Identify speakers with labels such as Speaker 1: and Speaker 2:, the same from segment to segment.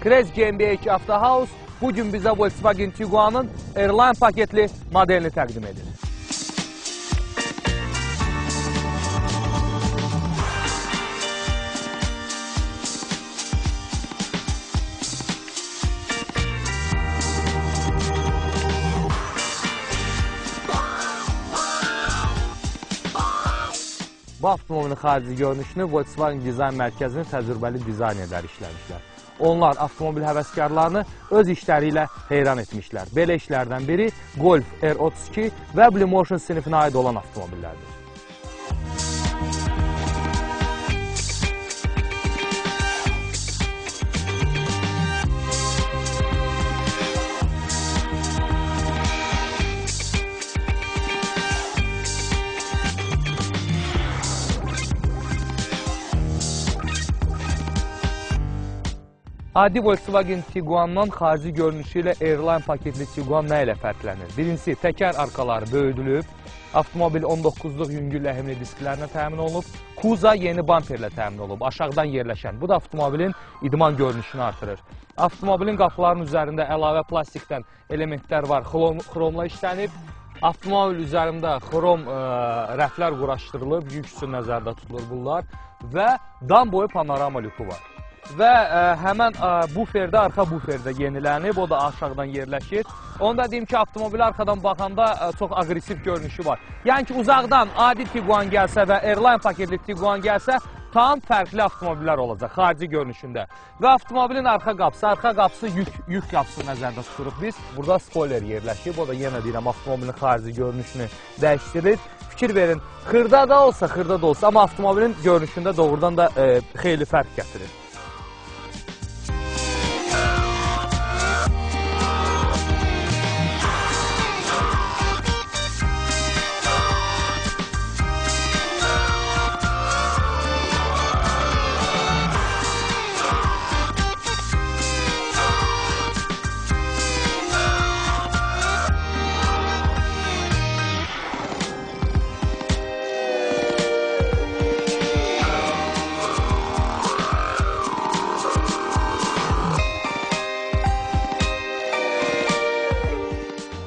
Speaker 1: Krez GmbH Autohaus bugün bizə Volkswagen Tiguan'ın R-Line paketli modelini təqdim edir. Bu avtomobilin xarici görünüşünü Volkswagen Dizayn Mərkəzinin təcrübəli dizaynerləri işləmişlər. Onlar avtomobil həvəskarlarını öz işləri ilə heyran etmişlər. Belə işlərdən biri Golf R32 və BlueMotion sinifinə aid olan avtomobillərdir. Adi Volkswagen Tiguan'dan xarici görünüşü ilə R-Line paketli Tiguan nə ilə fərqlənir? Birincisi, təkər arkaları böyüdülüb, avtomobil 19-luq yüngül ləhimli disklərlə təmin olunub, Kuza yeni bamperlə təmin olunub, aşağıdan yerləşən. Bu da avtomobilin idman görünüşünü artırır. Avtomobilin qapılarının üzərində əlavə plastikdən elementlər var, xromla işlənib. Avtomobil üzərində xrom rəflər quraşdırılıb, yük üçün nəzərdə tutulur bunlar və dam boyu panorama lüku var. Və həmən buferdə, arxa buferdə yenilənib, o da aşağıdan yerləşir. Onu da deyim ki, avtomobili arxadan baxanda çox aqressiv görünüşü var. Yəni ki, uzaqdan adi Tiguan gəlsə və R-Line paketli Tiguan gəlsə, tam fərqli avtomobillər olacaq xarici görünüşündə. Və avtomobilin arxa qapısı, yük qapısı nəzərdə tuturuq biz. Burada spoiler yerləşib, o da yenə deyirəm, avtomobilin xarici görünüşünü dəyişdirir. Fikir verin, xırda da olsa, xırda da olsa, amma avtomobilin görünüşündə doğrudan da xeyli fərq gətirir.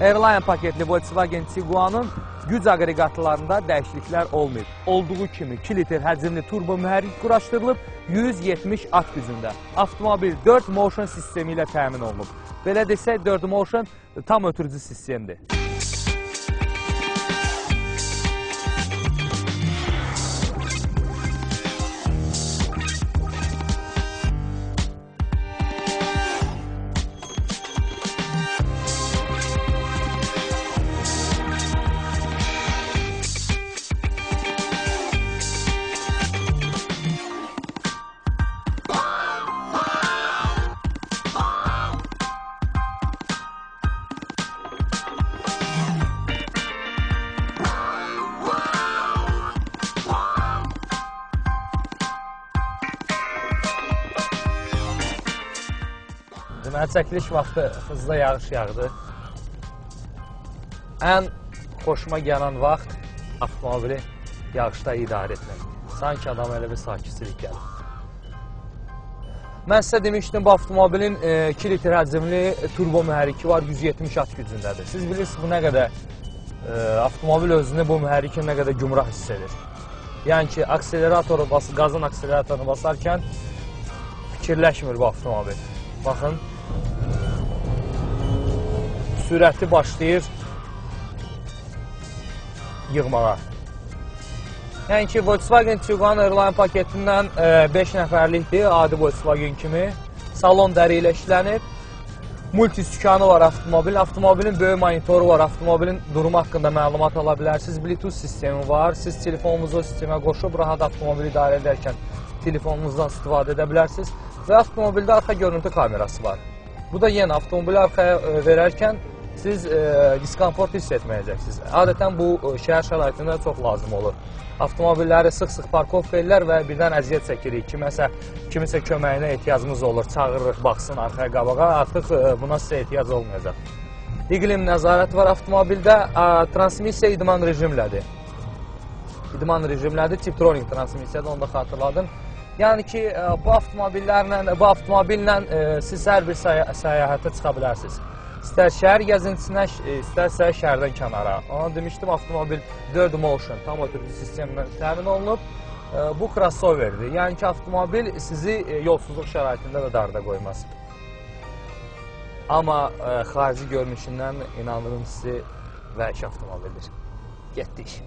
Speaker 1: R-Line paketli Volkswagen Tiguan'ın güc aqreqatlarında dəyişikliklər olmayıb. Olduğu kimi 2 litr həcmli turbo mühərrik quraşdırılıb 170 at gücündə. Avtomobil 4 Motion sistemi ilə təmin olunub. Belə desək, 4 Motion tam ötürücü sistemdir. Deməli, çəkiliş vaxtı hızla yağış yağdı. Ən xoşuma gələn vaxt avtomobili yağışda idarə etmək. Sanki adam elə bir sakitçilik gəlir. Mən sizə demişdim, bu avtomobilin 2 litr həcmli turbo mühərriki var, 170 at gücündədir. Siz bilirsiniz, bu nə qədər avtomobil özünü bu mühərrikin nə qədər gümrah hiss edir. Yəni ki, akseleratoru qazın akseleratorunu basarkən fikirləşmir bu avtomobil. Baxın, sürəti başlayır yığmağa. Yəni ki, Volkswagen Tiguan R-Line paketindən 5 nəfərlikdir, adi Volkswagen kimi. Salon dəri ilə işlənib. Multi-sükanı var avtomobil. Avtomobilin böyük monitoru var. Avtomobilin durumu haqqında məlumat ala bilərsiniz. Bluetooth sistemi var. Siz telefonunuzu o sistemə qoşub rahat avtomobili idarə edərkən telefonunuzdan istifadə edə bilərsiniz. Və avtomobildə arxa görüntü kamerası var. Bu da yenə avtomobili arxaya verərkən siz diskomfort hiss etməyəcəksiniz. Adətən bu şəhər şəraitində çox lazım olur. Avtomobilləri sıx-sıx parkovka edirlər və birdən əziyyət çəkirik. Kimisə köməyinə ehtiyacımız olur. Çağırırıq, baxsın arxaya qabağa. Artıq buna sizə ehtiyac olmayacaq. İqlim nəzarəti var avtomobildə. Transmissiya idman rejimlədir. İdman rejimlədir. Tiptronic transmissiyadır, onu da xatırladım. Yəni ki, bu avtomobillərlə, bu avtomobillə siz hər bir səyahətə çıxa bilərsiniz. İstər şəhər gəzintisinə, istərsə şəhərdən kənara. Ona demişdim, avtomobil 4 motion tam oturdu sistemlə təmin olunub. Bu crossoverdir. Yəni ki, avtomobil sizi yolsuzluq şəraitində də darda qoymaz. Amma xarici görünüşündən inanırım sizi vəhşi avtomobildir. Getdik.